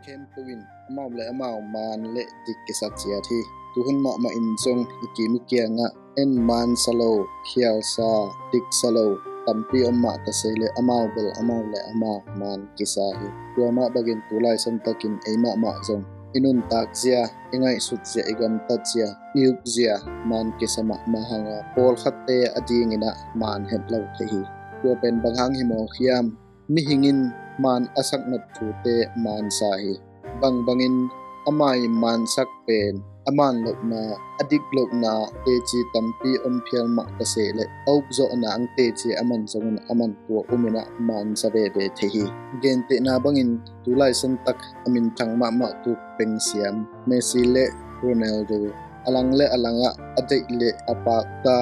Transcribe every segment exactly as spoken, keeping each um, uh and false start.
khempeuh in amau le amau maan le dik kisak ciat hi. Tuhun mahmah in zong i kim i kiangah en maan sa lo, khial sa, dik sa lo tampi om mah ta se le amau bel amau le amau maan kisa hi. Tua mah bangin tu lai santakin ei mahmah zong i nuntak zia, i ngaihsut zia, i gamtat zia, i up zia maan kisa mahmah hanga pawlkhatte a dinginah maan het lo thei hi. Tua pen bang hang hi maw hiam? Mihing in maan a saknop thute maan sa hi. Bangbangin amah i maansak pen a maan lohna, a dik lohna teci tampi om phial mah ta se le a upzawhna ang teci a man zongin a man tua uminah maan sa veve thei hi. Gentehna bangin tu lai santak a minthang mahmah tuk pengsiam Messi le Ronaldo a lang le a langah a deih le a pakta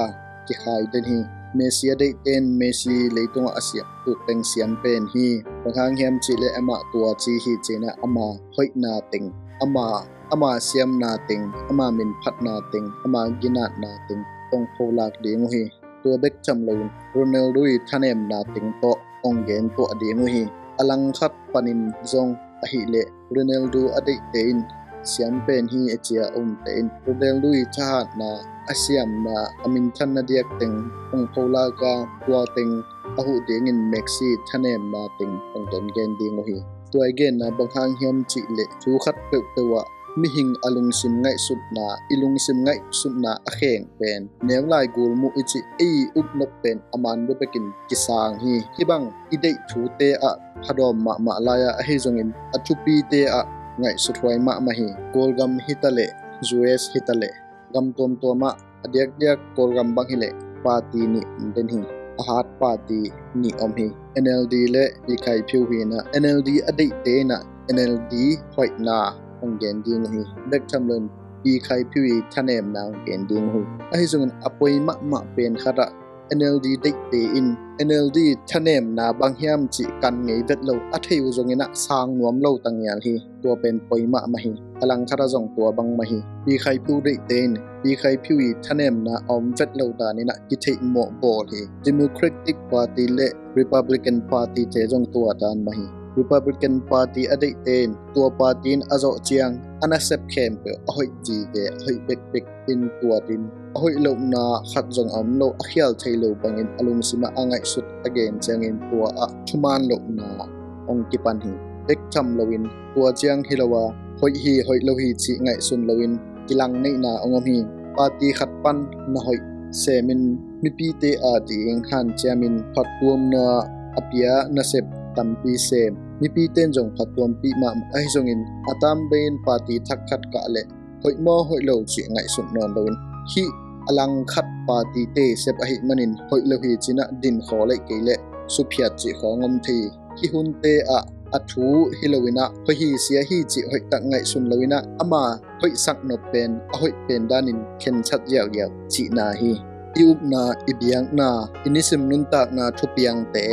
kikhai den hi. Messi a deihte in Messi leitungah a siam tuk pengsiam pen hi. Bang hang hiam cih le amah tua ci hi cinah ama hoihna teng, ama, ama siamna teng, ama minphatna teng, ama ginatna teng hong pholak ding uh hi. Tua bek tham loin Ronaldo i thanemna teng tawh hong gen tuah ding uh hi. A langkhat panin zong ahih leh Ronaldo a deihte in siam pen hi a cia a umte in Ronaldo i thahatna, a siamna, a minthanna diak teng hong pholaka tua teng a huh dingin Messi thanemna teng hong gengen ding uh hi. Tua i genna bang hang hiam cih leh thu khat peuhpeuh ah mihing a lungsim ngaihsutna, i lungsim ngaihsutna a kheng pen neu lai gulmuh i cih ei upnop pen a man bebekin kisang hi. Hih bang i deih thute ah phadawm mahmah lai-a ahi zongin a thupite ah ngaihsuthuai mahmah hi. Kawlgam hitaleh, U S hitaleh, gam tuamtuamah a diakdiak Kawlgam bang hileh party nih om den hi. A hat party nih om hi. N L D le Pi Khai Phiu hi inah N L D a deihte inah N L D hoihna hong gen ding uh hi. Bek tham loin Pi Khai Phiu i thanemna hong gen ding uh hi. Ahi zongin a poi mahmah pen khatah N L D deihte in N L D thanemna bang hiam cih kan ngei vet lo a thei uh zongin ah sang nuam lo tangial hi. Tua pen poi mahmah hi. A langkhatah zong tua bang mah hi. Pi Khai Phiu deihte in Pi Khai Phiu i thanemna a om vet lo danin ah kitheih mawh bawl hi. Democratic Party le Republican Party te zong tua dan mah hi. Republican Party a deihte in tua party in a zawh ciang a nasep khempeuh a hoih vive, a hoih bekbek in tuatin a hoih lohna khat zong a om lo, a khial thei lo bangin a lungsimah a ngaihsut a gen ciangin tua ah thuman lohna hong kipan hi. Bek tham loin tua ciang hi lo a hoih hi hoih lo hi cih ngaihsun loin kilang neihna hong om hi. Party khat pan na hoih semin mipite ading hanciamin phattuamna a pia nasep tampi sem. Mipite in zong phattuampih mahmah ahi zongin a tambei in party thak khat kah leh hoih maw hoih lo cih ngaihsut nawn loin hih a langkhat party te sep ahih manin hoih lo hi cinah din khaw leh kei leh suphiat cih khawng om thei hi. Hih hunte ah a thu hi loinah hoih hi sia hi cih hoihtak ngaihsun loinah ama hoihsak nop pen a hoih pen danin khensat ziauziau cihna hi. I upna, i biakna, i nisim nuntakna thupiangte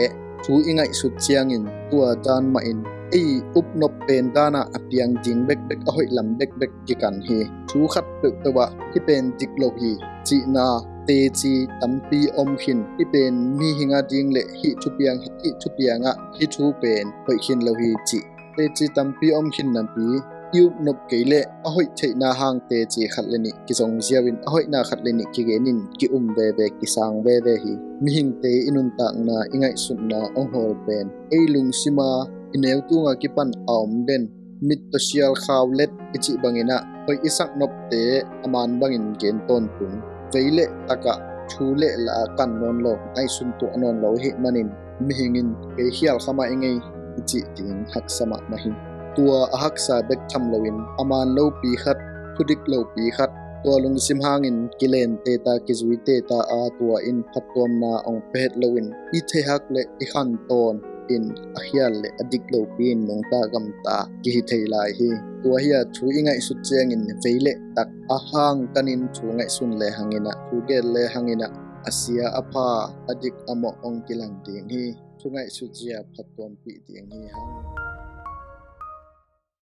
thu i ngaihsut ciangin tua dan mahin ei upnop pen danah a piang ding bekbek, a hoih lam bekbek kikan hi. Thu khat peuhpeuh ah hih pen dik lo hi cihna teci tampi om khin. Hih pen mihing a ding le hih thupiang, hih thupiangah hih thu pen hoih khin lo hi cih teci tampi om khin napi i upnop kei leh a hoih theihna hang teci khat le nih kizong ziauin a hoihna khat le nih kigenin ki-um veve, kisang veve hi. Mihingte i nuntakna, i ngaihsutna hong hawl pen ei lungsima i neu tunga kipan a om den mittawsial khau let i cih banginah hoih i sak nopte a man bangin gen tawntung. Vei le takah thu le la a kan nawn lo, ngaihsun tuah nawn lo ahih manin mihing in kei khial khamah i ngei i cih ding haksa mahmah hi. Tua a haksa bek tham loin a man lopi khat, thudik lopi khat, tua lungsim hangin kilen teta, kizui teta a tua in phattuamna hong pia het loin i theihak le i khantawn in a khial le a dik lopi in nungta gamta kihi thei lai hi. Tua hi a thu i ngaihsut ciangin vei le tak a hang kanin thu ngaihsun le hanginah, thu gen le hanginah a sia a pha, a dik a mawh hong kilang ding hi. Thu ngaihsut zia phattuampih ding hi hang.